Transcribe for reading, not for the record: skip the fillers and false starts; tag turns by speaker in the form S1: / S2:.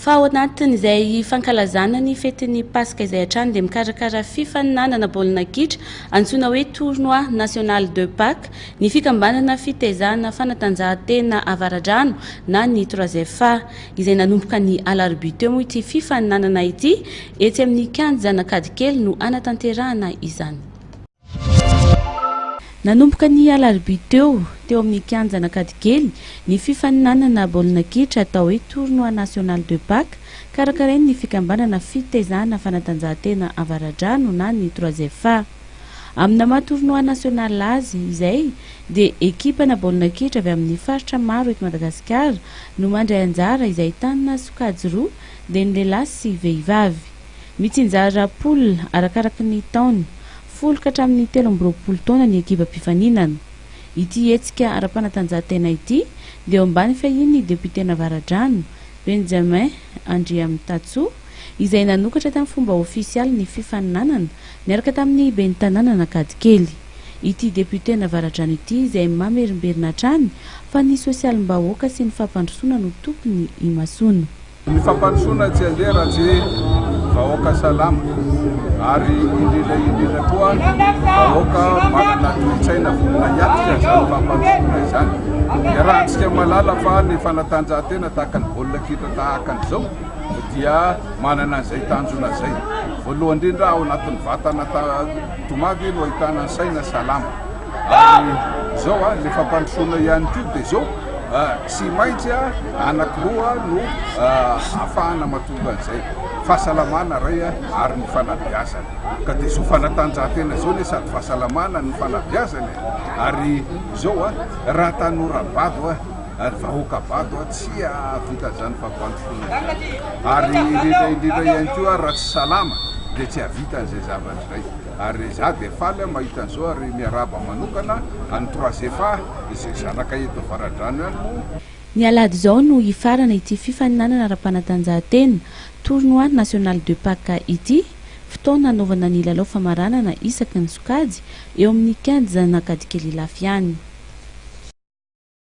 S1: Fa ao anatin'izay fankalazana ny fetin'ny Paska izay hatrany dia mikarakara fifaninanana baolina kitra antsoina hoe Tournoi National de Pâques ny fikambanana fitaizana fanatanjahantena Avaradrano na ny Trois FA izay nanomboka ny alarobia teo moa ity fifaninanana ity etsy amin'ny kianjan'Ankadikely no hanatanterahana izany. Nanomboka ny alarobia teo, teo amin'ny kianjan'Ankadikely, ny fifaninanana baolina kitra atao hoe Tournoi National de Pâques, karakarain'ny fikambanana fitaizana fanatanjahantena Avaradrano na ny Trois FA. Amina maha Tournoi National azy izay dia ekipana baolina kitra avy amin'ny faritra maro eto Madagasikara no mandray anjara izay ahitana sokajy roa dia ny lehilahy sy vehivavy. Mitsinjara poule arakaraky ny taona, 10 ka hatramin'ny 23 taona ny ekipa mpifaninana. Ity hetsika ara-panatanjahantena ity dia eo ambany fiahian'ny depioten'Avaradrano, Benjamin Andriamitatsoa, izay nanokatra tamin'ny fomba ofisialy ny fifaninanana niaraka tamin'ny ben'ny tanànan'Ankadikely. Ity depioten'Avaradrano ity izay mamerimberina hatrany fa ny sosialim-bahoaka sy ny fampandrosoana no tokony himasoana.
S2: Ny fampandrosoana tsy handeha raha tsy vahoaka salama ary indrindra indrindra koa vahoaka manana toe-tsaina vonona hiatrika izany fampandrosoana izany. Iarahantsika mahalala fa ny fanatanjahantena tahaka ny baolina kitra tahaka an'izao dia manana an'izay tanjona izay. Voalohany indrindra ao anatin'ny vatana tomavy no ahitana ny saina salama. Ary izao a, le fampandrosoana ihany koa dia izao, tsy maintsy anankiroa no ahafahana mahatonga an'izay, fahasalamana iray ary ny fanabeazana. Ka dia izao fanatanjahantena izao anie sady fahasalamana no fanabeazana e. Ary izao a, raha tanora bado a, ary vahoaka bado a, tsy hahavita an'izany fampandrosoana izany. Ary indrindra indrindra ihany koa raha tsy salama dia tsy hahavita an'izay zavatra izay. Ary za dia faly aho mahita an'izao ary miarahaba manokana an'i Trois Efa izay zanaka eto Avaradrano ihany moa.
S1: Ny alahady izao no hifarana ity fifaninanana ara-panatanjahantena, Tournoi National de Pâques ity, fotoana hanaovana ny lalao famaranana isaky ny sokajy eo amin'ny kianjan'Ankadikely Ilafy ihany.